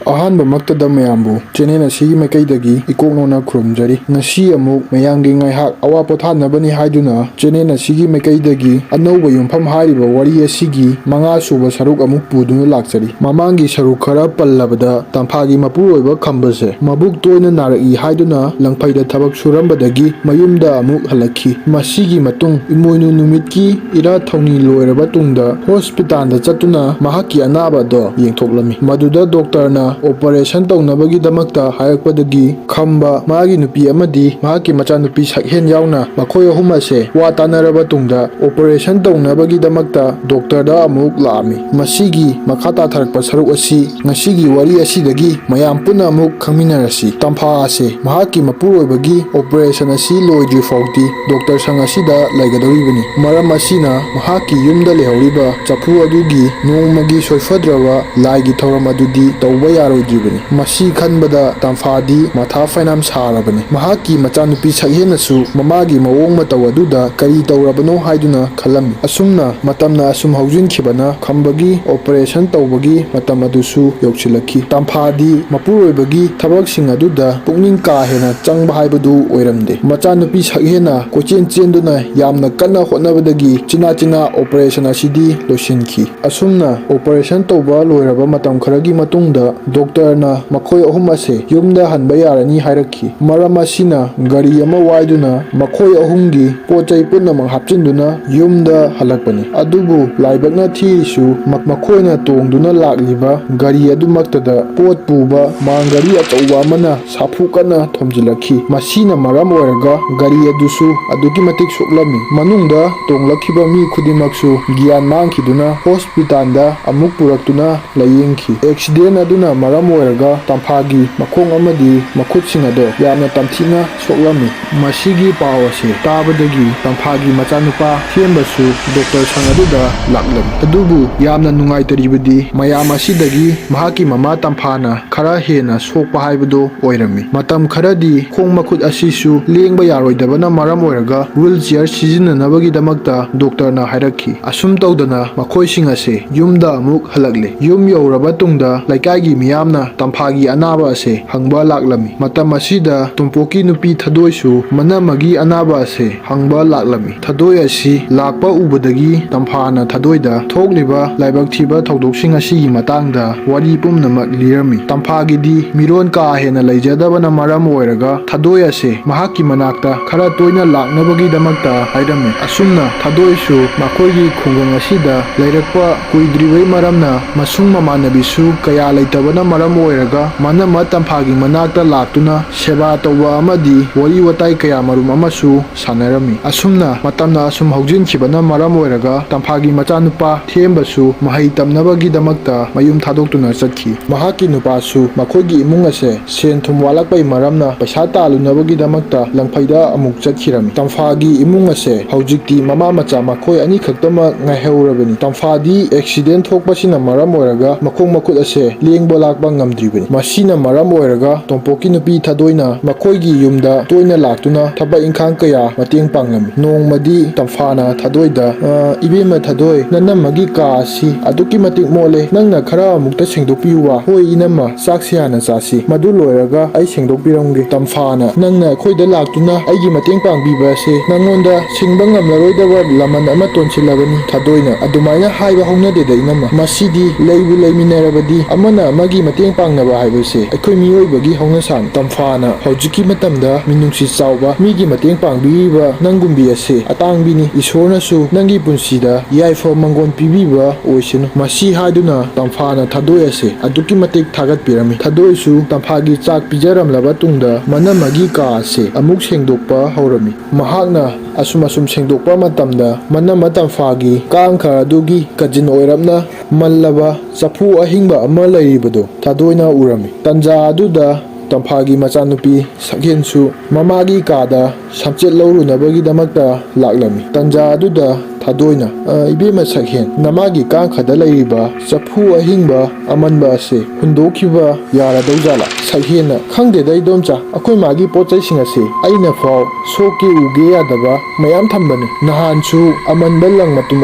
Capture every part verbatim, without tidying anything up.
ꯑꯍꯥꯟꯕꯃꯛꯇꯗ ꯃꯌꯥꯝꯕꯨ ꯆꯦꯅꯦꯜ ꯑꯁꯤꯒꯤ ꯃꯥꯏꯀꯩꯗꯒꯤ ꯏꯀꯣꯛ ꯅꯧꯅ ꯈꯨꯔꯨꯝꯖꯔꯤ꯫ ꯉꯁꯤ ꯑꯃꯨꯛ ꯃꯌꯥꯝꯒꯤ ꯉꯥꯏꯍꯥꯛ ꯑꯋꯥ ꯄꯣꯊꯥꯅꯕꯅꯤ ꯍꯥꯏꯗꯨꯅ ꯆꯦꯅꯦꯜ ꯑꯁꯤꯒꯤ ꯃꯥꯏꯀꯩꯗꯒꯤ ꯑꯅꯧꯕ ꯌꯨꯝꯐꯝ ꯍꯥꯏꯔꯤꯕ ꯋꯥꯔꯤ ꯑꯁꯤꯒꯤ ꯃꯉꯥ ꯁꯨꯕ ꯁꯔꯨꯛ ꯑꯃꯨꯛ ꯄꯨꯗꯨꯅ ꯂꯥꯛꯆꯔꯤ꯫ ꯃꯃꯥꯡꯒꯤ ꯁꯔꯨꯛ ꯈꯔ ꯄꯜꯂꯕꯗ, ꯇꯝꯐꯥꯒꯤ ꯃꯄꯨꯔꯣꯏꯕ ꯈꯝꯕꯁꯦ ꯃꯕꯨꯛ ꯇꯣꯏꯅ ꯅꯥꯔꯛꯏ ꯍꯥꯏꯗꯨꯅ ꯂꯪꯐꯩꯗ ꯊꯕꯛ ꯁꯨꯔꯝꯕꯗꯒꯤ ꯃꯌꯨꯝꯗ ꯑꯃꯨꯛ ꯍꯜꯂꯛꯈꯤ꯫ ꯃꯁꯤꯒꯤ ꯃꯇꯨꯡ ꯏꯃꯣꯏꯅꯨ ꯅꯨꯃꯤꯠꯀꯤ ꯏꯔꯥꯠ ꯊꯧꯅꯤ ꯂꯣꯏꯔꯕ ꯇꯨꯡꯗ ꯍꯣꯁꯄꯤꯇꯥꯜꯗ ꯆꯠꯇꯨꯅ ꯃꯍꯥꯛꯀꯤ ꯑꯅꯥꯕ ꯑꯗꯣ ꯌꯦꯡꯊꯣꯛꯂꯝꯃꯤ꯫ ꯃꯗꯨꯗ ꯗꯣꯛꯇꯔꯅ ꯑꯣꯄꯔꯦꯁꯟ ꯇꯧꯅꯕꯒꯤꯗꯃꯛꯇ ꯍꯥꯏꯔꯛꯄꯗꯒꯤ ꯈꯝꯕ, ꯃꯥꯒꯤ ꯅꯨꯄꯤ ꯑꯃꯗꯤ ꯃꯍꯥꯛꯀꯤ ꯃꯆꯥꯅꯨꯄꯤ ꯁꯛꯍꯦꯟ ꯌꯥꯎꯅ ꯃꯈꯣꯏ ꯑꯍꯨꯝ ꯑꯁꯦ ꯋꯥ ꯇꯥꯅꯔꯕ ꯇꯨꯡꯗ ꯑꯣꯄꯔꯦꯁꯟ ꯇꯧꯅꯕꯒꯤꯗꯃꯛꯇ ꯗꯣꯛꯇꯔꯗ ꯑꯃꯨꯛ ꯂꯥꯛꯑꯝꯃꯤ꯫ ꯃꯁꯤꯒꯤ ꯃꯈꯥ ꯇꯥꯊꯔꯛꯄ ꯁꯔꯨꯛ ꯑꯁꯤ ꯉꯁꯤꯒꯤ ꯋꯥꯔꯤ ꯑꯁꯤꯗꯒꯤ ꯃꯌꯥꯝ ꯄꯨꯟꯅ ꯑꯃꯨꯛ ꯈꯪꯃꯤꯟꯅꯔꯁꯤ꯫ ꯇꯝꯐꯥ ꯑꯁꯦ ꯃꯍꯥꯛꯀꯤ ꯃꯄꯨꯔꯣꯏꯕꯒꯤ ꯑꯣꯄꯔꯦꯁꯟ ꯑꯁꯤ ꯂꯣꯏꯗ꯭ꯔꯤ ꯐꯥꯎꯗꯤ ꯗꯣꯛꯇꯔ ꯁꯪ ꯑꯁꯤꯗ ꯂꯩꯒꯗꯧꯔꯤꯕꯅꯤ꯫ ꯃꯔꯝ ꯑꯁꯤꯅ ꯃꯍꯥꯛꯀꯤ ꯌꯨꯝꯗ ꯂꯩꯍꯧꯔꯤꯕ ꯆꯐꯨ ꯑꯗꯨꯒꯤ ꯅꯣꯡꯃꯒꯤ ꯁꯣꯏꯐꯗ꯭ꯔꯕ ꯂꯥꯏꯒꯤ ꯊꯧꯔꯝ ꯑꯗꯨꯗꯤ ꯇꯧꯕ ꯌꯥꯔꯣꯏꯗ꯭ꯔꯤꯕꯅꯤ꯫ ꯃꯁꯤ ꯈꯟꯕꯗ ꯇꯝꯐꯥꯗꯤ ꯃꯊꯥ ꯐꯥꯏꯅꯥꯝ ꯁꯥꯔꯕꯅꯤ꯫ ꯃꯍꯥꯛꯀꯤ ꯃꯆꯥꯅꯨꯄꯤ ꯁꯛꯍꯦꯟꯅꯁꯨ ꯃꯃꯥꯒꯤ ꯃꯑꯣꯡ ꯃꯇꯧ ꯑꯗꯨꯗ ꯀꯔꯤ ꯇꯧꯔꯕꯅꯣ ꯍꯥꯏꯗꯨꯅ ꯈꯜꯂꯝꯃꯤ꯫ ꯑꯁꯨꯝꯅ ꯃꯇꯝꯅ ꯑꯁꯨꯝ ꯍꯧꯖꯤꯟꯈꯤꯕꯅ ꯈꯝꯕꯒꯤ ꯑꯣꯄꯔꯦꯁꯟ ꯇꯧꯕꯒꯤ ꯃꯇꯝ ꯑꯗꯨꯁꯨ ꯌꯧꯁꯤꯜꯂꯛꯈꯤ꯫ ꯇꯝꯐꯥꯗꯤ ꯃꯄꯨꯔꯣꯏꯕꯒꯤ ꯊꯕꯛꯁꯤꯡ ꯑꯗꯨꯗ ꯄꯨꯛꯅꯤꯡ ꯀꯥ ꯍꯦꯟꯅ ꯆꯪꯕ ꯍꯥꯏꯕꯗꯨ ꯑꯣꯏꯔꯝꯗꯦ꯫ ꯃꯆꯥꯅꯨꯄꯤ ꯁꯛꯍꯦꯟꯅ ꯀꯣꯏꯆꯦꯟ ꯆꯦꯟꯗꯨꯅ ꯌꯥꯝꯅ ꯀꯟꯅ ꯍꯣꯠꯅꯕꯗꯒꯤ ꯆꯤꯅꯥ ꯆꯤꯅꯥ ꯑꯣꯄꯔꯦꯁꯟ ꯑꯁꯤꯗꯤ ꯂꯣꯏꯁꯤꯟꯈꯤ꯫ ꯑꯁꯨꯝꯅ ꯑꯣꯄꯔꯦꯁꯟ ꯇꯧꯕ ꯂꯣꯏꯔꯕ ꯃꯇꯝ ꯈꯔꯒꯤ ꯃꯇꯨꯡꯗ ꯗꯣꯛꯇꯔꯅ ꯃꯈꯣꯏ ꯑꯍꯨꯝ ꯑꯁꯦ ꯌꯨꯝꯗ ꯍꯟꯕ ꯌꯥꯔꯅꯤ ꯍꯥꯏꯔꯛꯈꯤ꯫ ꯃꯔꯝ ꯑꯁꯤꯅ ꯒꯥꯔꯤ ꯑꯃ ꯋꯥꯏꯗꯨꯅ ꯃꯈꯣꯏ ꯑꯍꯨꯝꯒꯤ ꯄꯣꯠ ꯆꯩ ꯄꯨꯝꯅꯃꯛ ꯍꯥꯞꯆꯤꯟꯗꯨꯅ ꯌꯨꯝꯗ ꯍꯜꯂꯛꯄꯅꯤ꯫ ꯑꯗꯨꯕꯨ ꯂꯥꯏꯕꯛꯅ ꯊꯤꯔꯤꯁꯨ ꯃ-, ꯃꯈꯣꯏꯅ ꯇꯣꯡꯗꯨꯅ ꯂꯥꯛꯂꯤꯕ ꯒꯥꯔꯤ ꯑꯗꯨꯃꯛꯇꯗ ꯄꯣꯠ ꯄꯨꯕ ꯃꯥꯜꯒꯥꯔꯤ ꯑꯆꯧꯕ ꯑꯃꯅ ꯁꯥꯐꯨ ꯀꯟꯅ ꯊꯣꯝꯖꯤꯜꯂꯛꯈꯤ꯫ ꯃꯁꯤꯅ ꯃꯔꯝ ꯑꯣꯏꯔꯒ ꯒꯥꯔꯤ ꯑꯗꯨꯁꯨ ꯑꯗꯨꯛꯀꯤ ꯃꯇꯤꯛ ꯁꯣꯛꯂꯝꯃꯤ꯫ ꯃꯅꯨꯡꯗ ꯇꯣꯡꯂꯛꯈꯤꯕ ꯃꯤ ꯈꯨꯗꯤꯡꯃꯛꯁꯨ ꯒ꯭ꯌꯥꯟ ꯃꯥꯡꯈꯤꯗꯨꯅ ꯍꯣꯁꯄꯤꯇꯥꯜꯗ ꯑꯃꯨꯛ ꯄꯨꯔꯛꯇꯨꯅ ꯂꯥꯌꯦꯡꯈꯤ꯫ ꯑꯦꯛꯁꯤꯗꯦꯟ ꯑꯗꯨꯅ ꯃꯔꯝ ꯑꯣꯏꯔꯒ ꯇꯝꯐꯥꯒꯤ ꯃꯈꯣꯡ ꯑꯃꯗꯤ ꯃꯈꯨꯠꯁꯤꯡ ꯑꯗꯣ ꯌꯥꯝꯅ ꯇꯝꯊꯤꯅ ꯁꯣꯛꯂꯝꯃꯤ꯫ ꯃꯁꯤꯒꯤ ꯄꯥꯎ ꯑꯁꯤ ꯇꯥꯕꯗꯒꯤ ꯇꯝꯐꯥꯒꯤ ꯃꯆꯥꯅꯨꯄꯥ ꯊꯦꯝꯕꯁꯨ ꯗꯣꯛꯇꯔ ꯁꯪ ꯑꯗꯨꯗ ꯂꯥꯛꯂꯝꯃꯤ꯫ ꯑꯗꯨꯕꯨ ꯌꯥꯝꯅ ꯅꯨꯡꯉꯥꯏꯇꯔꯤꯕꯗꯤ ꯃꯌꯥꯝ ꯑꯁꯤꯗꯒꯤ ꯃꯍꯥꯛꯀꯤ ꯃꯃꯥ ꯇꯝꯐꯥꯅ ꯈꯔ ꯍꯦꯟꯅ ꯁꯣꯛꯄ ꯍꯥꯏꯕꯗꯨ ꯑꯣꯏꯔꯝꯃꯤ꯫ ꯃꯇꯝ ꯈꯔꯗꯤ ꯈꯣꯡ ꯃꯈꯨꯠ ꯑꯁꯤꯁꯨ ꯂꯦꯡꯕ ꯌꯥꯔꯣꯏꯗꯕꯅ ꯃꯔꯝ ꯑꯣꯏꯔꯒ ꯋꯤꯜ ꯆꯤꯌꯔ ꯁꯤꯖꯤꯟꯅꯅꯕꯒꯤꯗꯃꯛꯇ ꯗꯣꯛꯇꯔꯅ ꯍꯥꯏꯔꯛꯈꯤ꯫ ꯑꯁꯨꯝ ꯇꯧꯗꯅ ꯃꯈꯣꯏꯁꯤꯡ ꯑꯁꯦ ꯌꯨꯝꯗ ꯑꯃꯨꯛ ꯍꯜꯂꯛꯂꯦ꯫ ꯌꯨꯝ ꯌꯧꯔꯕ ꯇꯨꯡꯗ ꯂꯩꯀꯥꯏꯒꯤ ꯃꯤꯌꯥꯝ ꯃꯤꯌꯥꯝꯅ ꯇꯝꯐꯥꯒꯤ ꯑꯅꯥꯕ ꯑꯁꯦ ꯍꯪꯕ ꯂꯥꯛꯂꯝꯃꯤ꯫ ꯃꯇꯝ ꯑꯁꯤꯗ ꯇꯣꯝꯄꯣꯛꯀꯤ ꯅꯨꯄꯤ ꯊꯗꯣꯏꯁꯨ ꯃꯅꯝꯃꯒꯤ ꯑꯅꯥꯕ ꯑꯁꯦ ꯍꯪꯕ ꯂꯥꯛꯂꯝꯃꯤ꯫ ꯊꯗꯣꯏ ꯑꯁꯤ ꯂꯥꯛꯄ ꯎꯕꯗꯒꯤ ꯇꯝꯐꯥꯅ ꯊꯗꯣꯏꯗ ꯊꯣꯛꯂꯤꯕ ꯂꯥꯏꯕꯛ ꯊꯤꯕ ꯊꯧꯗꯣꯛꯁꯤꯡ ꯑꯁꯤꯒꯤ ꯃꯇꯥꯡꯗ ꯋꯥꯔꯤ ꯄꯨꯝꯅꯃꯛ ꯂꯤꯔꯝꯃꯤ꯫ ꯇꯝꯐꯥꯒꯤꯗꯤ ꯃꯤꯔꯣꯟ ꯀꯥ ꯍꯦꯟꯅ ꯂꯩꯖꯗꯕꯅ ꯃꯔꯝ ꯑꯣꯏꯔꯒ ꯊꯗꯣꯏ ꯑꯁꯦ ꯃꯍꯥꯛꯀꯤ ꯃꯅꯥꯛꯇ ꯈꯔ ꯇꯣꯏꯅ ꯂꯥꯛꯅꯕꯒꯤꯗꯃꯛꯇ ꯍꯥꯏꯔꯝꯃꯤ꯫ ꯑꯁꯨꯝꯅ ꯊꯗꯣꯏꯁꯨ ꯃꯈꯣꯏꯒꯤ ꯈꯨꯡꯒꯪ ꯑꯁꯤꯗ ꯂꯩꯔꯛꯄ ꯀꯨꯏꯗ꯭ꯔꯤꯕꯩ ꯃꯔꯝꯅ ꯃꯁꯨꯡ ꯃꯃꯥꯟꯅꯕꯤꯁꯨ ꯀꯌꯥ ꯂꯩꯇꯕꯅ ꯃꯔꯝ ꯑꯣꯏꯔꯒ ꯃꯅꯝꯃ ꯇꯝꯐꯥꯒꯤ ꯃꯅꯥꯛꯇ ꯂꯥꯛꯇꯨꯅ ꯁꯦꯕꯥ ꯇꯧꯕ ꯑꯃꯗꯤ ꯋꯥꯔꯤ ꯋꯥꯇꯥꯏ ꯀꯌꯥ ꯃꯔꯨꯝ ꯑꯃꯁꯨ ꯁꯥꯟꯅꯔꯝꯃꯤ꯫ ꯑꯁꯨꯝꯅ ꯃꯇꯝꯅ ꯑꯁꯨꯝ ꯍꯧꯖꯤꯟꯈꯤꯕꯅ ꯃꯔꯝ ꯑꯣꯏꯔꯒ ꯇꯝꯐꯥꯒꯤ ꯃꯆꯥꯅꯨꯄꯥ ꯊꯦꯝꯕꯁꯨ ꯃꯍꯩ ꯇꯝꯅꯕꯒꯤꯗꯃꯛꯇ ꯃꯌꯨꯝ ꯊꯥꯗꯣꯛꯇꯨꯅ ꯆꯠꯈꯤ꯫ ꯃꯍꯥꯛꯀꯤ ꯅꯨꯄꯥꯁꯨ ꯃꯈꯣꯏꯒꯤ ꯏꯃꯨꯡ ꯑꯁꯦ ꯁꯦꯟ ꯊꯨꯝ ꯋꯥꯠꯂꯛꯄꯒꯤ ꯃꯔꯝꯅ ꯄꯩꯁꯥ ꯇꯥꯜꯂꯨꯅꯕꯒꯤꯗꯃꯛꯇ ꯂꯪꯐꯩꯗ ꯑꯃꯨꯛ ꯆꯠꯈꯤꯔꯝꯃꯤ꯫ ꯇꯝꯐꯥꯒꯤ ꯏꯃꯨꯡ ꯑꯁꯦ ꯍꯧꯖꯤꯛꯇꯤ ꯃꯃꯥ ꯃꯆꯥ ꯃꯈꯣꯏ ꯑꯅꯤꯈꯛꯇꯃꯛ ꯉꯥꯏꯍꯧꯔꯕꯅꯤ꯫ ꯇꯝꯐꯥꯗꯤ ꯑꯦꯛꯁꯤꯗꯦꯟ ꯊꯣꯛꯄꯁꯤꯅ ꯃꯔꯝ ꯑꯣꯏꯔꯒ ꯃꯈꯣꯡ ꯃꯈꯨꯠ ꯑꯁꯦ ꯂꯦꯡꯕ ꯂꯥꯛꯄ ꯉꯝꯗ꯭ꯔꯤꯕꯅꯤ꯫ ꯃꯁꯤꯅ ꯃꯔꯝ ꯑꯣꯏꯔꯒ ꯇꯣꯝꯄꯣꯛꯀꯤ ꯅꯨꯄꯤ ꯊꯗꯣꯏꯅ ꯃꯈꯣꯏꯒꯤ ꯌꯨꯝꯗ ꯇꯣꯏꯅ ꯂꯥꯛꯇꯨꯅ ꯊꯕꯛ ꯏꯪꯈꯥꯡ ꯀꯌꯥ ꯃꯇꯦꯡ ꯄꯥꯡꯂꯝꯃꯤ꯫ ꯅꯣꯡꯃꯗꯤ ꯇꯝꯐꯥꯅ ꯊꯗꯣꯏꯗ, "ꯑ, ꯏꯕꯦꯝꯃ ꯊꯗꯣꯏ, ꯅꯅꯝꯃꯒꯤ ꯀꯥ ꯑꯁꯤ ꯑꯗꯨꯛꯀꯤ ꯃꯇꯤꯛ ꯃꯣꯠꯂꯦ꯫ ꯅꯪꯅ ꯈꯔ ꯑꯃꯨꯛꯇ ꯁꯦꯡꯗꯣꯛꯄꯤꯌꯨꯕ?" "ꯍꯣꯏ ꯏꯅꯝꯃ, ꯆꯥꯛꯁꯤ ꯍꯥꯟꯅ ꯆꯥꯁꯤ꯫ ꯃꯗꯨ ꯂꯣꯏꯔꯒ ꯑꯩ ꯁꯦꯡꯗꯣꯛꯄꯤꯔꯝꯒꯦ꯫ ꯇꯝꯐꯥꯅ ꯅꯪꯅ ꯑꯩꯈꯣꯏꯗ ꯂꯥꯛꯇꯨꯅ ꯑꯩꯒꯤ ꯃꯇꯦꯡ ꯄꯥꯡꯕꯤꯕ ꯑꯁꯤ ꯅꯪꯉꯣꯟꯗ ꯁꯤꯡꯕ ꯉꯝꯂꯔꯣꯏꯗꯕ ꯂꯃꯟ ꯑꯃ ꯇꯣꯟꯁꯤꯜꯂꯕꯅꯤ ꯊꯗꯣꯏꯅ꯫ ꯑꯗꯨꯃꯥꯏꯅ ꯍꯥꯏꯕ ꯍꯧꯅꯗꯦꯗ ꯏꯅꯝꯃ꯫ ꯃꯁꯤꯗꯤ ꯂꯩꯕꯨ ꯂꯩꯃꯤꯟꯅꯔꯕꯗꯤ ꯑꯃꯅ ꯑꯃꯒꯤ ꯃꯇꯦꯡ ꯄꯥꯡꯅꯕ ꯍꯥꯏꯕꯁꯦ ꯑꯩꯈꯣꯏ ꯃꯤꯑꯣꯏꯕꯒꯤ ꯍꯧꯅꯁꯥꯅꯤ꯫ ꯇꯝꯐꯥꯅ ꯍꯧꯖꯤꯛꯀꯤ ꯃꯇꯝꯗ ꯃꯤꯅꯨꯡꯁꯤ ꯆꯥꯎꯕ, ꯃꯤꯒꯤ ꯃꯇꯦꯡ ꯄꯥꯡꯕꯤꯔꯤꯕ ꯅꯪꯒꯨꯝꯕꯤ ꯑꯁꯦ ꯑꯇꯥꯡꯕꯤꯅꯤ꯫ ꯏꯁꯣꯔꯅꯁꯨ ꯅꯪꯒꯤ ꯄꯨꯟꯁꯤꯗ ꯌꯥꯏꯐ ꯃꯪꯒꯣꯟ ꯄꯤꯕꯤꯕ ꯑꯣꯏꯁꯅꯨ꯫ ꯃꯁꯤ ꯍꯥꯏꯗꯨꯅ ꯇꯝꯐꯥꯅ ꯊꯗꯣꯏ ꯑꯁꯦ ꯑꯗꯨꯛꯀꯤ ꯃꯇꯤꯛ ꯊꯥꯒꯠꯄꯤꯔꯝꯃꯤ꯫ ꯊꯗꯣꯏꯁꯨ ꯇꯝꯐꯥꯒꯤ ꯆꯥꯛ ꯄꯤꯖꯔꯝꯂꯕ ꯇꯨꯡꯗ ꯃꯅꯝꯃꯒꯤ ꯀꯥ ꯑꯁꯦ ꯑꯃꯨꯛ ꯁꯦꯡꯗꯣꯛꯄ ꯍꯧꯔꯝꯃꯤ꯫ ꯃꯍꯥꯛꯅ ꯑꯁꯨꯝ ꯑꯁꯨꯝ ꯁꯦꯡꯗꯣꯛꯄ ꯃꯇꯝꯗ ꯃꯅꯝꯃ ꯇꯝꯐꯥꯒꯤ ꯀꯥꯡꯈ ꯑꯗꯨꯒꯤ ꯀꯖꯤꯟ ꯑꯣꯏꯔꯞꯅ ꯃꯜꯂꯕ ꯆꯐꯨ ꯑꯍꯤꯡꯕ ꯑꯃ ꯂꯩꯔꯤꯕꯗꯨ ꯊꯗꯣꯏꯅ ꯎꯔꯝꯃꯤ꯫ ꯇꯟꯖꯥ ꯑꯗꯨꯗ ꯇꯝꯐꯥꯒꯤ ꯃꯆꯥꯅꯨꯄꯤ ꯁꯛꯍꯦꯟꯁꯨ ꯃꯃꯥꯒꯤ ꯀꯥꯗ ꯁꯝꯆꯦꯠ ꯂꯧꯔꯨꯅꯕꯒꯤꯗꯃꯛꯇ ꯂꯥꯛꯂꯝꯃꯤ꯫ ꯇꯟꯖꯥ ꯑꯗꯨꯗ ꯊꯥꯗꯣꯏꯅ, "ꯑ, ꯏꯕꯦꯝꯃ ꯁꯛꯍꯦꯟ, ꯅꯃꯥꯒꯤ ꯀꯥꯡꯈꯗ ꯂꯩꯔꯤꯕ ꯆꯐꯨ ꯑꯍꯤꯡꯕ ꯑꯃꯟꯕ ꯑꯁꯦ ꯍꯨꯟꯗꯣꯛꯈꯤꯕ ꯌꯥꯔꯗꯧꯖꯥꯠꯂꯥ?" ꯁꯛꯍꯦꯟꯅ, "ꯈꯪꯗꯦꯗ ꯏꯗꯣꯝꯆꯥ, ꯑꯩꯈꯣꯏ ꯃꯥꯒꯤ ꯄꯣꯠ ꯆꯩꯁꯤꯡ ꯑꯁꯦ ꯑꯩꯅ ꯐꯥꯎ ꯁꯣꯛꯀꯦ ꯎꯒꯦ ꯌꯥꯗꯕ ꯃꯌꯥꯝ ꯊꯝꯕꯅꯤ꯫ ꯅꯍꯥꯟꯁꯨ ꯑꯃꯟꯕ ꯂꯪ ꯃꯇꯨꯝ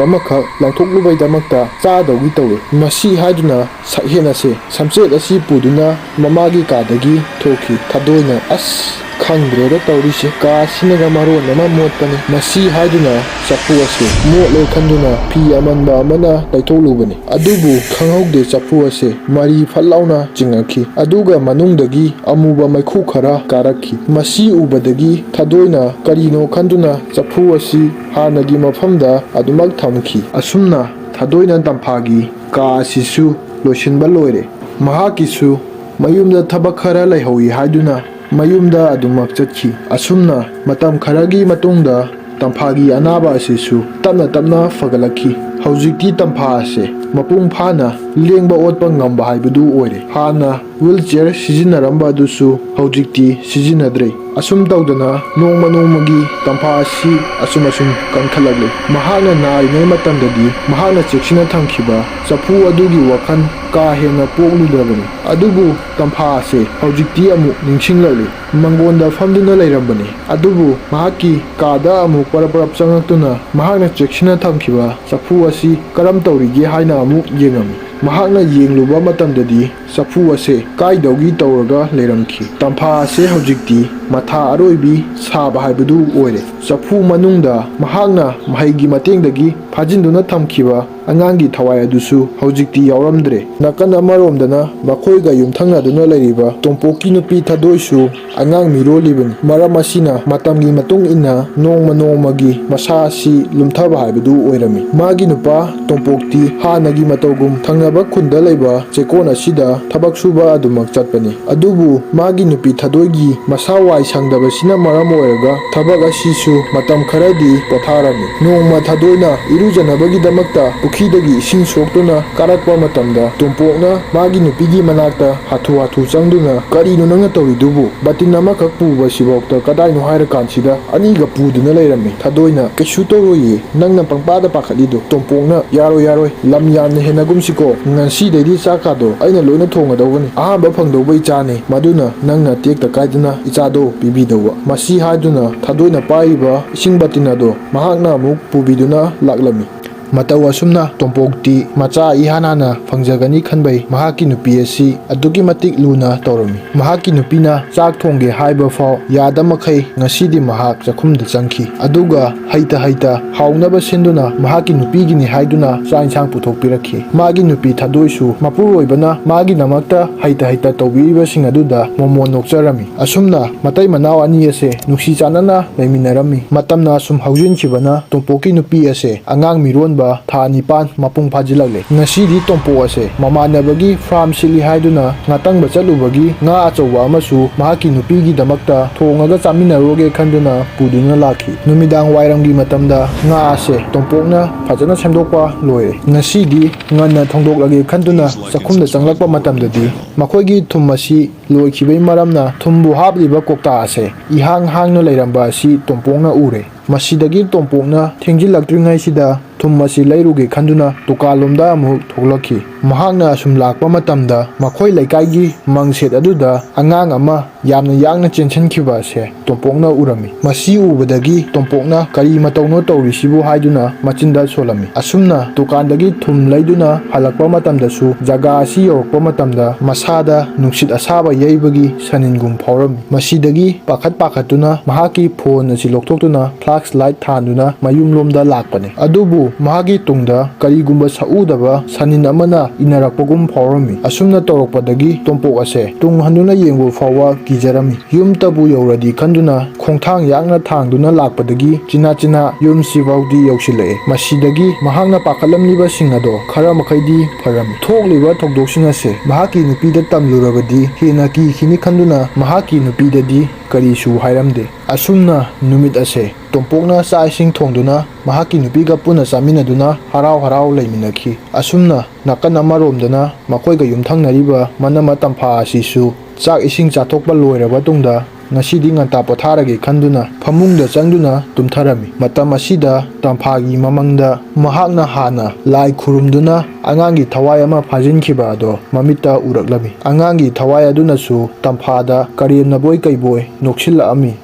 ꯑꯃꯈꯛ ꯂꯪꯊꯣꯛꯂꯨꯕꯩꯗꯃꯛꯇ ꯆꯥꯗꯧꯒꯤ ꯇꯧꯏ꯫ ꯃꯁꯤ ꯍꯥꯏꯗꯨꯅ ꯁꯛꯍꯦꯟ ꯑꯁꯦ ꯁꯝꯆꯦꯠ ꯑꯁꯤ ꯄꯨꯗꯨꯅ ꯃꯃꯥꯒꯤ ꯀꯥꯗꯒꯤ ꯊꯣꯛꯈꯤ꯫ ꯊꯥꯗꯣꯏꯅ, "ꯑꯁ, ꯈꯪꯗ꯭ꯔꯦꯗ ꯇꯧꯔꯤꯁꯦ, ꯀꯥꯁꯤꯅꯒ ꯃꯔꯣꯟ ꯑꯃ ꯃꯣꯠꯄꯅꯤ꯫" ꯃꯁꯤ ꯍꯥꯏꯗꯨꯅ ꯆꯐꯨ ꯑꯁꯤ ꯃꯣꯠꯂꯦ ꯈꯟꯗꯨꯅ ꯐꯤ ꯑꯃꯟꯕ ꯑꯃꯅ ꯇꯩꯊꯣꯛꯂꯨꯕꯅꯤ꯫ ꯑꯗꯨꯕꯨ ꯈꯪꯍꯧꯗꯦ, ꯆꯐꯨ ꯑꯁꯦ ꯃꯔꯤ ꯐꯠ ꯂꯥꯎꯅ ꯆꯤꯡꯉꯛꯈꯤ꯫ ꯑꯗꯨꯒ ꯃꯅꯨꯡꯗꯒꯤ ꯑꯃꯨꯕ ꯃꯩꯈꯨ ꯈꯔ ꯀꯥꯔꯛꯈꯤ꯫ ꯃꯁꯤ ꯎꯕꯗꯒꯤ ꯊꯥꯗꯣꯏꯅ ꯀꯔꯤꯅꯣ ꯈꯟꯗꯨꯅ ꯆꯐꯨ ꯑꯁꯤ ꯍꯥꯟꯅꯒꯤ ꯃꯐꯝꯗ ꯑꯗꯨꯃꯛ ꯊꯝꯈꯤ꯫ ꯑꯁꯨꯝꯅ ꯊꯥꯗꯣꯏꯅ ꯇꯝꯐꯥꯒꯤ ꯀꯥ ꯑꯁꯤꯁꯨ ꯂꯣꯏꯁꯤꯟꯕ ꯂꯣꯏꯔꯦ꯫ ꯃꯍꯥꯛꯀꯤꯁꯨ ꯃꯌꯨꯝꯗ ꯊꯕꯛ ꯈꯔ ꯂꯩꯍꯧꯏ ꯍꯥꯏꯗꯨꯅ ꯃꯌꯨꯝꯗ ꯑꯗꯨꯃꯛ ꯆꯠꯈꯤ꯫ ꯑꯁꯨꯝꯅ ꯃꯇꯝ ꯈꯔꯒꯤ ꯃꯇꯨꯡꯗ ꯇꯝꯐꯥꯒꯤ ꯑꯅꯥꯕ ꯑꯁꯤꯁꯨ ꯇꯞꯅ ꯇꯞꯅ ꯐꯒꯠꯂꯛꯈꯤ꯫ ꯍꯧꯖꯤꯛꯇꯤ ꯇꯝꯐꯥ ꯑꯁꯦ ꯃꯄꯨꯡ ꯐꯥꯅ ꯂꯦꯡꯕ ꯑꯣꯠꯄ ꯉꯝꯕ ꯍꯥꯏꯕꯗꯨ ꯑꯣꯏꯔꯦ꯫ ꯍꯥꯟꯅ ꯋꯤꯜ ꯆꯤꯌꯔ ꯁꯤꯖꯤꯟꯅꯔꯝꯕ ꯑꯗꯨꯁꯨ ꯍꯧꯖꯤꯛꯇꯤ ꯁꯤꯖꯤꯟꯅꯗ꯭ꯔꯦ꯫ ꯑꯁꯨꯝ ꯇꯧꯗꯅ ꯅꯣꯡꯃ ꯅꯣꯡꯃꯒꯤ ꯇꯝꯐꯥ ꯑꯁꯤ ꯑꯁꯨꯝ ꯑꯁꯨꯝ ꯀꯟꯈꯠꯂꯛꯂꯦ꯫ ꯃꯍꯥꯛꯅ ꯅꯥꯔꯤꯉꯩ ꯃꯇꯝꯗꯗꯤ ꯃꯍꯥꯛꯅ ꯆꯦꯛꯁꯤꯟꯅ ꯊꯝꯈꯤꯕ ꯆꯐꯨ ꯑꯗꯨꯒꯤ ꯋꯥꯈꯜ ꯀꯥ ꯍꯦꯟꯅ ꯄꯣꯛꯂꯨꯗ꯭ꯔꯕꯅꯤ꯫ ꯑꯗꯨꯕꯨ ꯇꯝꯐꯥ ꯑꯁꯦ ꯍꯧꯖꯤꯛꯇꯤ ꯑꯃꯨꯛ ꯅꯤꯡꯁꯤꯡꯂꯛꯂꯤ꯫ ꯃꯪꯒꯣꯟꯗ ꯐꯝꯗꯨꯅ ꯂꯩꯔꯝꯕꯅꯤ꯫ ꯑꯗꯨꯕꯨ ꯃꯍꯥꯛꯀꯤ ꯀꯥꯗ ꯑꯃꯨꯛ ꯄꯔꯞ ꯄꯔꯞ ꯆꯪꯉꯛꯇꯨꯅ ꯃꯍꯥꯛꯅ ꯆꯦꯛꯁꯤꯟꯅ ꯊꯝꯈꯤꯕ ꯆꯐꯨ ꯑꯁꯤ ꯀꯔꯝ ꯇꯧꯔꯤꯒꯦ ꯍꯥꯏꯅ ꯑꯃꯨꯛ ꯌꯦꯡꯉꯝꯃꯤ꯫ ꯃꯍꯥꯛꯅ ꯌꯦꯡꯂꯨꯕ ꯃꯇꯝꯗꯗꯤ ꯆꯐꯨ ꯑꯁꯦ ꯀꯥꯏꯗꯧꯒꯤ ꯇꯧꯔꯒ ꯂꯩꯔꯝꯈꯤ꯫ ꯇꯝꯐꯥ ꯑꯁꯦ ꯍꯧꯖꯤꯛꯇꯤ ꯃꯊꯥ ꯑꯔꯣꯏꯕꯤ ꯁꯥꯕ ꯍꯥꯏꯕꯗꯨ ꯑꯣꯏꯔꯦ꯫ ꯆꯐꯨ ꯃꯅꯨꯡꯗ ꯃꯍꯥꯛꯅ ꯃꯍꯩꯒꯤ ꯃꯇꯦꯡꯗꯒꯤ ꯐꯥꯖꯤꯟꯗꯨꯅ ꯊꯝꯈꯤꯕ ꯑꯉꯥꯡꯒꯤ ꯊꯋꯥꯏ ꯑꯗꯨꯁꯨ ꯍꯧꯖꯤꯛꯇꯤ ꯌꯥꯎꯔꯝꯗ꯭ꯔꯦ꯫ ꯅꯥꯀꯟ ꯑꯃꯔꯣꯝꯗꯅ ꯃꯈꯣꯏꯒ ꯌꯨꯝꯊꯪꯅꯗꯨꯅ ꯂꯩꯔꯤꯕ ꯇꯣꯝꯄꯣꯛꯀꯤ ꯅꯨꯄꯤ ꯊꯥꯗꯣꯏꯁꯨ ꯑꯉꯥꯡ ꯃꯤꯔꯣꯜꯂꯤꯕꯅꯤ꯫ ꯃꯔꯝ ꯑꯁꯤꯅ ꯃꯇꯝꯒꯤ ꯃꯇꯨꯡ ꯏꯟꯅ ꯅꯣꯡꯃ ꯅꯣꯡꯃꯒꯤ ꯃꯁꯥ ꯑꯁꯤ ꯂꯨꯝꯊꯕ ꯍꯥꯏꯕꯗꯨ ꯑꯣꯏꯔꯝꯃꯤ꯫ ꯃꯥꯒꯤ ꯅꯨꯄꯥ ꯇꯣꯝꯄꯣꯛꯇꯤ ꯍꯥꯟꯅꯒꯤ ꯃꯇꯧꯒꯨꯝ ꯊꯪꯅꯕ ꯈꯨꯟꯗ ꯂꯩꯕ ꯆꯦꯛꯀꯣꯟ ꯑꯁꯤꯗ ꯊꯕꯛ ꯁꯨꯕ ꯑꯗꯨꯃꯛ ꯆꯠꯄꯅꯤ꯫ ꯑꯗꯨꯕꯨ ꯃꯥꯒꯤ ꯅꯨꯄꯤ ꯊꯥꯗꯣꯏꯒꯤ ꯃꯁꯥ ꯋꯥꯏ ꯁꯪꯗꯕꯁꯤꯅ ꯃꯔꯝ ꯑꯣꯏꯔꯒ ꯊꯕꯛ ꯑꯁꯤꯁꯨ ꯃꯇꯝ ꯈꯔꯗꯤ ꯄꯣꯊꯥꯔꯝꯃꯤ꯫ ꯅꯣꯡꯃ ꯊꯥꯗꯣꯏꯅ ꯏꯔꯨꯖꯅꯕꯒꯤꯗꯃꯛꯇ ꯄꯨꯈ꯭ꯔꯤꯗꯒꯤ ꯏꯁꯤꯡ ꯁꯣꯛꯇꯨꯅ ꯀꯥꯔꯛꯄ ꯃꯇꯝꯗ, ꯇꯣꯝꯄꯣꯛꯅ ꯃꯥꯒꯤ ꯅꯨꯄꯤꯒꯤ ꯃꯅꯥꯛꯇ ꯍꯥꯊꯨ ꯍꯥꯊꯨ ꯆꯪꯗꯨꯅ, "ꯀꯔꯤꯅꯣ ꯅꯪꯅ ꯇꯧꯔꯤꯗꯨꯕꯨ? ꯕꯥꯇꯤꯟ ꯑꯃꯈꯛ ꯄꯨꯕꯁꯤꯐꯥꯎꯗ ꯀꯗꯥꯏꯅꯣ?" ꯍꯥꯏꯔꯀꯥꯟꯁꯤꯗ ꯑꯅꯤꯒ ꯄꯨꯗꯨꯅ ꯂꯩꯔꯝꯃꯤ꯫ ꯊꯥꯗꯣꯏꯅ, "ꯀꯩꯁꯨ ꯇꯧꯔꯣꯏꯌꯦ, ꯅꯪꯅ ꯄꯪꯄꯥꯗ ꯄꯥꯈꯠꯂꯤꯗꯣ꯫" ꯇꯣꯝꯄꯣꯛꯅ, "ꯌꯥꯔꯣꯏ, ꯌꯥꯔꯣꯏ, ꯂꯝ ꯌꯥꯝꯅ ꯍꯦꯟꯅꯒꯨꯝꯁꯤꯀꯣ, ꯉꯁꯤꯗꯩꯗꯤ ꯆꯥꯛꯀꯥꯗꯣ ꯑꯩꯅ ꯂꯣꯏꯅ ꯊꯣꯡꯒꯗꯧꯕꯅꯤ꯫ ꯑꯍꯥꯟꯕ ꯐꯪꯗꯧꯕ ꯏꯆꯥꯅꯤ, ꯃꯗꯨꯅ ꯅꯪꯅ ꯇꯦꯛꯇ ꯀꯥꯏꯗꯅ ꯏꯆꯥꯗꯣ ꯄꯤꯕꯤꯗꯧꯕ꯫" ꯃꯁꯤ ꯍꯥꯏꯗꯨꯅ ꯊꯥꯗꯣꯏꯅ ꯄꯥꯏꯔꯤꯕ ꯏꯁꯤꯡ ꯕꯥꯇꯤꯟ ꯑꯗꯣ ꯃꯍꯥꯛꯅ ꯑꯃꯨꯛ ꯄꯨꯕꯤꯗꯨꯅ ꯂꯥꯛꯂꯝꯃꯤ꯫ ꯃꯇꯧ ꯑꯁꯨꯝꯅ ꯇꯣꯝꯄꯣꯛꯇꯤ ꯃꯆꯥ ꯏꯍꯥꯟ ꯍꯥꯟꯅ ꯐꯪꯖꯒꯅꯤ ꯈꯟꯕꯩ ꯃꯍꯥꯛꯀꯤ ꯅꯨꯄꯤ ꯑꯁꯤ ꯑꯗꯨꯛꯀꯤ ꯃꯇꯤꯛ ꯂꯨꯅ ꯇꯧꯔꯝꯃꯤ꯫ ꯃꯍꯥꯛꯀꯤ ꯅꯨꯄꯤꯅ ꯆꯥꯛ ꯊꯣꯡꯒꯦ ꯍꯥꯏꯕ ꯐꯥꯎ ꯌꯥꯗ ꯃꯈꯩ ꯉꯁꯤꯗꯤ ꯃꯍꯥꯛ ꯆꯥꯛꯈꯨꯝꯗ ꯆꯪꯈꯤ꯫ ꯑꯗꯨꯒ ꯍꯩꯇ ꯍꯩꯇ ꯍꯥꯎꯅꯕ ꯁꯤꯟꯗꯨꯅ ꯃꯍꯥꯛꯀꯤ ꯅꯨꯄꯤꯒꯤꯅꯤ ꯍꯥꯏꯗꯨꯅ ꯆꯥꯛ ꯏꯟꯁꯥꯡ ꯄꯨꯊꯣꯛꯄꯤꯔꯛꯈꯤ꯫ ꯃꯥꯒꯤ ꯅꯨꯄꯤ ꯊꯥꯗꯣꯏꯁꯨ ꯃꯄꯨꯔꯣꯏꯕꯅ ꯃꯥꯒꯤꯗꯃꯛꯇ ꯍꯩꯇ ꯍꯩꯇ ꯇꯧꯕꯤꯔꯤꯕꯁꯤꯡ ꯑꯗꯨꯗ ꯃꯣꯃꯣꯟ ꯅꯣꯛꯆꯔꯝꯃꯤ꯫ ꯑꯁꯨꯝꯅ ꯃꯇꯩ ꯃꯅꯥꯎ ꯑꯅꯤ ꯑꯁꯦ ꯅꯨꯡꯁꯤ ꯆꯥꯟꯅꯅ ꯂꯩꯃꯤꯟꯅꯔꯝꯃꯤ꯫ ꯃꯇꯝꯅ ꯁꯨꯝ ꯍꯧꯖꯤꯟꯈꯤꯕꯅ ꯇꯣꯝꯄꯣꯛꯀꯤ ꯅꯨꯄꯤ ꯑꯁꯦ ꯑꯉꯥꯡ ꯃꯤꯔꯣꯟꯕ ꯊꯥ ꯅꯤꯄꯥꯟ ꯃꯄꯨꯡ ꯐꯥꯖꯤꯜꯂꯛꯂꯦ꯫ ꯉꯁꯤꯗꯤ ꯇꯣꯝꯄꯣꯛ ꯑꯁꯦ ꯃꯃꯥꯟꯅꯕꯒꯤ ꯐꯥꯔꯝ ꯁꯤꯠꯂꯤ ꯍꯥꯏꯗꯨꯅ ꯉꯥꯇꯪꯕ ꯆꯠꯂꯨꯕꯒꯤ ꯉꯥ ꯑꯆꯧꯕ ꯑꯃꯁꯨ ꯃꯍꯥꯛꯀꯤ ꯅꯨꯄꯤꯒꯤꯗꯃꯛꯇ ꯊꯣꯡꯉꯒ ꯆꯥꯃꯤꯟꯅꯔꯨꯔꯒꯦ ꯈꯟꯗꯨꯅ ꯄꯨꯗꯨꯅ ꯂꯥꯛꯈꯤ꯫ ꯅꯨꯃꯤꯗꯥꯡ ꯋꯥꯏꯔꯝꯒꯤ ꯃꯇꯝꯗ ꯉꯥ ꯑꯁꯦ ꯇꯣꯝꯄꯣꯛꯅ ꯐꯖꯅ ꯁꯦꯝꯗꯣꯛꯄ ꯂꯣꯏꯔꯦ꯫ ꯉꯁꯤꯗꯤ ꯉꯟꯅ ꯊꯣꯡꯗꯣꯛꯂꯒꯦ ꯈꯟꯗꯨꯅ ꯆꯥꯛꯈꯨꯝꯗ ꯆꯪꯂꯛꯄ ꯃꯇꯝꯗꯗꯤ ꯃꯈꯣꯏꯒꯤ ꯊꯨꯝ ꯑꯁꯤ ꯂꯣꯏꯈꯤꯕꯒꯤ ꯃꯔꯝꯅ ꯊꯨꯝꯕꯨ ꯍꯥꯞꯂꯤꯕ ꯀꯧꯇꯥ ꯑꯁꯦ ꯏꯍꯥꯡ ꯍꯥꯡꯅ ꯂꯩꯔꯝꯕ ꯑꯁꯤ ꯇꯣꯝꯄꯣꯛꯅ ꯎꯔꯦ꯫ ꯃꯁꯤꯗꯒꯤ ꯇꯣꯝꯄꯣꯛꯅ ꯊꯦꯡꯖꯤꯜꯂꯛꯇ꯭ꯔꯤꯉꯩꯁꯤꯗ ꯊꯨꯝ ꯑꯁꯤ ꯂꯩꯔꯨꯒꯦ ꯈꯟꯗꯨꯅ ꯗꯨꯀꯥꯟꯂꯣꯝꯗ ꯑꯃꯨꯛ ꯊꯣꯛꯂꯛꯈꯤ꯫ ꯃꯍꯥꯛꯅ ꯑꯁꯨꯝ ꯂꯥꯛꯄ ꯃꯇꯝꯗ ꯃꯈꯣꯏ ꯂꯩꯀꯥꯏꯒꯤ ꯃꯪꯁꯦꯠ ꯑꯗꯨꯗ ꯑꯉꯥꯡ ꯑꯃ ꯌꯥꯝꯅ ꯌꯥꯡꯅ ꯆꯦꯟꯁꯤꯟꯈꯤꯕ ꯑꯁꯦ ꯇꯣꯝꯄꯣꯛꯅ ꯎꯔꯝꯃꯤ꯫ ꯃꯁꯤ ꯎꯕꯗꯒꯤ ꯇꯣꯝꯄꯣꯛꯅ "ꯀꯔꯤ ꯃꯇꯧꯅꯣ ꯇꯧꯔꯤꯁꯤꯕꯨ?" ꯍꯥꯏꯗꯨꯅ ꯃꯆꯤꯟꯗ ꯁꯣꯜꯂꯝꯃꯤ꯫ ꯑꯁꯨꯝꯅ ꯗꯨꯀꯥꯟꯗꯒꯤ ꯊꯨꯝ ꯂꯩꯗꯨꯅ ꯍꯜꯂꯛꯄ ꯃꯇꯝꯗꯁꯨ ꯖꯒꯥ ꯑꯁꯤ ꯌꯧꯔꯛꯄ ꯃꯇꯝꯗ ꯃꯁꯥꯗ ꯅꯨꯡꯁꯤꯠ ꯑꯁꯥꯕ ꯌꯩꯕꯒꯤ ꯁꯅꯤꯟꯒꯨꯝ ꯐꯥꯎꯔꯝꯃꯤ꯫ ꯃꯁꯤꯗꯒꯤ ꯄꯥꯈꯠ ꯄꯥꯈꯠꯇꯨꯅ ꯃꯍꯥꯛꯀꯤ ꯐꯣꯟ ꯑꯁꯤ ꯂꯧꯊꯣꯛꯇꯨꯅ ꯐ꯭ꯂꯥꯁ ꯂꯥꯏꯠ ꯊꯥꯟꯗꯨꯅ ꯃꯌꯨꯝꯂꯣꯝꯗ ꯂꯥꯛꯄꯅꯤ꯫ ꯑꯗꯨꯕꯨ ꯃꯍꯥꯛꯀꯤ ꯇꯨꯡꯗ ꯀꯔꯤꯒꯨꯝꯕ ꯁꯛꯎꯗꯕ ꯁꯅꯤꯟ ꯑꯃꯅ ꯏꯟꯅꯔꯛꯄꯒꯨꯝ ꯐꯥꯎꯔꯝꯃꯤ꯫ ꯑꯁꯨꯝꯅ ꯇꯧꯔꯛꯄꯗꯒꯤ ꯇꯣꯝꯄꯣꯛ ꯑꯁꯦ ꯇꯨꯡ ꯍꯟꯗꯨꯅ ꯌꯦꯡꯕ ꯐꯥꯎꯕ ꯀꯤꯖꯔꯝꯃꯤ꯫ ꯌꯨꯝꯇꯕꯨ ꯌꯧꯔꯗꯤ ꯈꯟꯗꯨꯅ ꯈꯣꯡꯊꯥꯡ ꯌꯥꯡꯅ ꯊꯥꯡꯗꯨꯅ ꯂꯥꯛꯄꯗꯒꯤ ꯆꯤꯅꯥ ꯆꯤꯅꯥ ꯌꯨꯝꯁꯤꯐꯥꯎꯗꯤ ꯌꯧꯁꯤꯜꯂꯛꯑꯦ꯫ ꯃꯁꯤꯗꯒꯤ ꯃꯍꯥꯛꯅ ꯄꯥꯈꯠꯂꯝꯂꯤꯕꯁꯤꯡ ꯑꯗꯣ ꯈꯔ ꯃꯈꯩꯗꯤ ꯐꯔꯝꯃꯤ꯫ ꯊꯣꯛꯂꯤꯕ ꯊꯧꯗꯣꯛꯁꯤꯡ ꯑꯁꯦ ꯃꯍꯥꯛꯀꯤ ꯅꯨꯄꯤꯗ ꯇꯝꯂꯨꯔꯕꯗꯤ ꯍꯦꯟꯅ ꯀꯤꯈꯤꯅꯤ ꯈꯟꯗꯨꯅ ꯃꯍꯥꯛꯀꯤ ꯅꯨꯄꯤꯗꯗꯤ ꯀꯔꯤꯁꯨ ꯍꯥꯏꯔꯝꯗꯦ꯫ ꯑꯁꯨꯝꯅ ꯅꯨꯃꯤꯠ ꯑꯁꯦ ꯇꯣꯝꯄꯣꯛꯅ ꯆꯥꯛ ꯏꯁꯤꯡ ꯊꯣꯡꯗꯨꯅ ꯃꯍꯥꯛꯀꯤ ꯅꯨꯄꯤꯒ ꯄꯨꯟꯅ ꯆꯥꯃꯤꯟꯅꯗꯨꯅ ꯍꯔꯥꯎ ꯍꯔꯥꯎ ꯂꯩꯃꯤꯟꯅꯈꯤ꯫ ꯑꯁꯨꯝꯅ ꯅꯥꯀꯟ ꯑꯃꯔꯣꯝꯗꯅ ꯃꯈꯣꯏꯒ ꯌꯨꯝꯊꯪꯅꯔꯤꯕ ꯃꯅꯃ ꯇꯝꯐꯥ ꯑꯁꯤꯁꯨ ꯆꯥꯛ ꯏꯁꯤꯡ ꯆꯥꯊꯣꯛꯄ ꯂꯣꯏꯔꯕ ꯇꯨꯡꯗ ꯉꯁꯤꯗꯤ ꯉꯟꯇꯥ ꯄꯣꯊꯥꯔꯒꯦ ꯈꯟꯗꯨꯅ ꯐꯃꯨꯡꯗ ꯆꯪꯗꯨꯅ ꯇꯨꯝꯊꯔꯝꯃꯤ꯫ ꯃꯇꯝ ꯑꯁꯤꯗ ꯇꯝꯐꯥꯒꯤ ꯃꯃꯪꯗ ꯃꯍꯥꯛꯅ ꯍꯥꯟꯅ ꯂꯥꯏ ꯈꯨꯔꯨꯝꯗꯨꯅ ꯑꯉꯥꯡꯒꯤ ꯊꯋꯥꯏ ꯑꯃ ꯐꯥꯖꯤꯟꯈꯤꯕ ꯑꯗꯣ ꯃꯃꯤꯠꯇ ꯎꯔꯛꯂꯝꯃꯤ꯫ ꯑꯉꯥꯡꯒꯤ ꯊꯋꯥꯏ ꯑꯗꯨꯅꯁꯨ ꯇꯝꯐꯥꯗ ꯀꯔꯦꯝꯅꯕꯣꯏ ꯀꯩꯕꯣꯏ ꯅꯣꯛꯁꯤꯜꯂꯛꯑꯝꯃꯤ꯫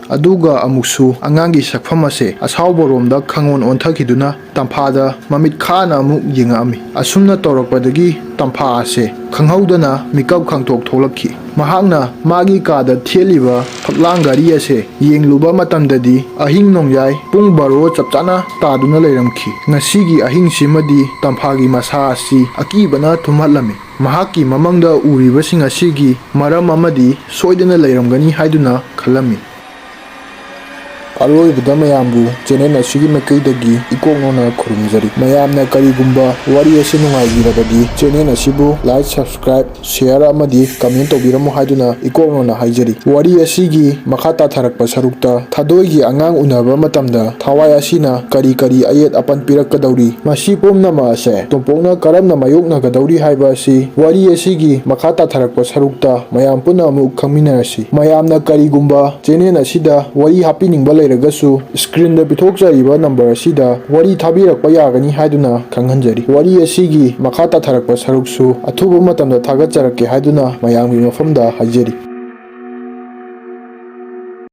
ꯑꯗꯨꯒ ꯑꯃꯨꯛꯁꯨ ꯑꯉꯥꯡꯒꯤ ꯁꯛꯐꯝ ꯑꯁꯦ ꯑꯁꯥꯎꯕꯔꯣꯝꯗ ꯈꯪꯑꯣꯟ ꯑꯣꯟꯊꯈꯤꯗꯨꯅ ꯇꯝꯐꯥꯗ ꯃꯃꯤꯠ ꯈꯥꯅ ꯑꯃꯨꯛ ꯌꯦꯡꯉꯛꯑꯝꯃꯤ꯫ ꯑꯁꯨꯝꯅ ꯇꯧꯔꯛꯄꯗꯒꯤ ꯇꯝꯐꯥ ꯑꯁꯦ ꯈꯪꯍꯧꯗꯅ ꯃꯤꯀꯞ ꯈꯪꯊꯣꯛ ꯊꯣꯛꯂꯛꯈꯤ꯫ ꯃꯍꯥꯛꯅ ꯃꯥꯒꯤ ꯀꯥꯗ ꯊꯦꯠꯂꯤꯕ ꯐꯛꯂꯥꯡ ꯘꯔꯤ ꯑꯁꯦ ꯌꯦꯡꯂꯨꯕ ꯃꯇꯝꯗꯗꯤ ꯑꯍꯤꯡ ꯅꯣꯡꯌꯥꯏ ꯄꯨꯡ ꯕꯥꯔꯣ ꯆꯞ ꯆꯥꯅ ꯇꯥꯗꯨꯅ ꯂꯩꯔꯝꯈꯤ꯫ ꯉꯁꯤꯒꯤ ꯑꯍꯤꯡꯁꯤꯃꯗꯤ ꯇꯝꯐꯥꯒꯤ ꯃꯁꯥ ꯑꯁꯤ ꯑꯀꯤꯕꯅ ꯊꯨꯝꯍꯠꯂꯝꯃꯤ꯫ ꯃꯍꯥꯛꯀꯤ ꯃꯃꯪꯗ ꯎꯔꯤꯕꯁꯤꯡ ꯑꯁꯤꯒꯤ ꯃꯔꯝ ꯑꯃꯗꯤ ꯁꯣꯏꯗꯅ ꯂꯩꯔꯝꯒꯅꯤ ꯍꯥꯏꯗꯨꯅ ꯈꯜꯂꯝꯃꯤ꯫ ꯑꯔꯣꯏꯕꯗ ꯃꯌꯥꯝꯕꯨ ꯆꯦꯅꯦꯜ ꯑꯁꯤꯒꯤ ꯃꯥꯏꯀꯩꯗꯒꯤ ꯏꯀꯣꯛꯅꯅ ꯈꯨꯔꯨꯝꯖꯔꯤ꯫ ꯃꯌꯥꯝꯅ ꯀꯔꯤꯒꯨꯝꯕ ꯋꯥꯔꯤ ꯑꯁꯤ ꯅꯨꯡꯉꯥꯏꯕꯤꯔꯕꯗꯤ ꯆꯦꯅꯦꯜ ꯑꯁꯤꯕꯨ like, subscribe, share ꯑꯃꯗꯤ comment ꯇꯧꯕꯤꯔꯝꯃꯨ ꯍꯥꯏꯗꯨꯅ ꯏꯀꯣꯛꯅꯅ ꯍꯥꯏꯖꯔꯤ꯫ ꯋꯥꯔꯤ ꯑꯁꯤꯒꯤ ꯃꯈꯥ ꯇꯥꯊꯔꯛꯄ ꯁꯔꯨꯛꯇ ꯊꯥꯗꯣꯏꯒꯤ ꯑꯉꯥꯡ ꯎꯅꯕ ꯃꯇꯝꯗ ꯊꯋꯥꯏ ꯑꯁꯤꯅ ꯀꯔꯤ ꯀꯔꯤ ꯑꯌꯦꯠ ꯑꯄꯟ ꯄꯤꯔꯛꯀꯗꯧꯔꯤ, ꯃꯁꯤ ꯄꯨꯝꯅꯃꯛ ꯑꯁꯦ ꯇꯣꯝꯄꯣꯛꯅ ꯀꯔꯝꯅ ꯃꯥꯌꯣꯛꯅꯒꯗꯧꯔꯤ ꯍꯥꯏꯕ ꯑꯁꯤ ꯋꯥꯔꯤ ꯑꯁꯤꯒꯤ ꯃꯈꯥ ꯇꯥꯊꯔꯛꯄ ꯁꯔꯨꯛꯇ ꯃꯌꯥꯝ ꯄꯨꯟꯅ ꯑꯃꯨꯛ ꯈꯪꯃꯤꯟꯅꯔꯁꯤ꯫ ꯃꯌꯥꯝꯅ ꯀꯔꯤꯒꯨꯝꯕ ꯆꯦꯅꯦꯜ ꯑꯁꯤꯗ ꯋꯥꯔꯤ ꯍꯥꯞꯄꯤꯅꯤꯡꯕ ꯂꯩꯔꯒꯁꯨ screenꯗ ꯄꯤꯊꯣꯛꯆꯔꯤꯕ number ꯑꯁꯤꯗ ꯋꯥꯔꯤ ꯊꯥꯕꯤꯔꯛꯄ ꯌꯥꯒꯅꯤ ꯍꯥꯏꯗꯨꯅ ꯈꯪꯍꯟꯖꯔꯤ꯫ ꯋꯥꯔꯤ ꯑꯁꯤꯒꯤ ꯃꯈꯥ ꯇꯥꯊꯔꯛꯄ ꯁꯔꯨꯛꯁꯨ ꯑꯊꯨꯕ ꯃꯇꯝꯗ ꯊꯥꯒꯠꯆꯔꯛꯀꯦ ꯍꯥꯏꯗꯨꯅ ꯃꯌꯥꯝꯒꯤ ꯃꯐꯝꯗ ꯍꯥꯏꯖꯔꯤ꯫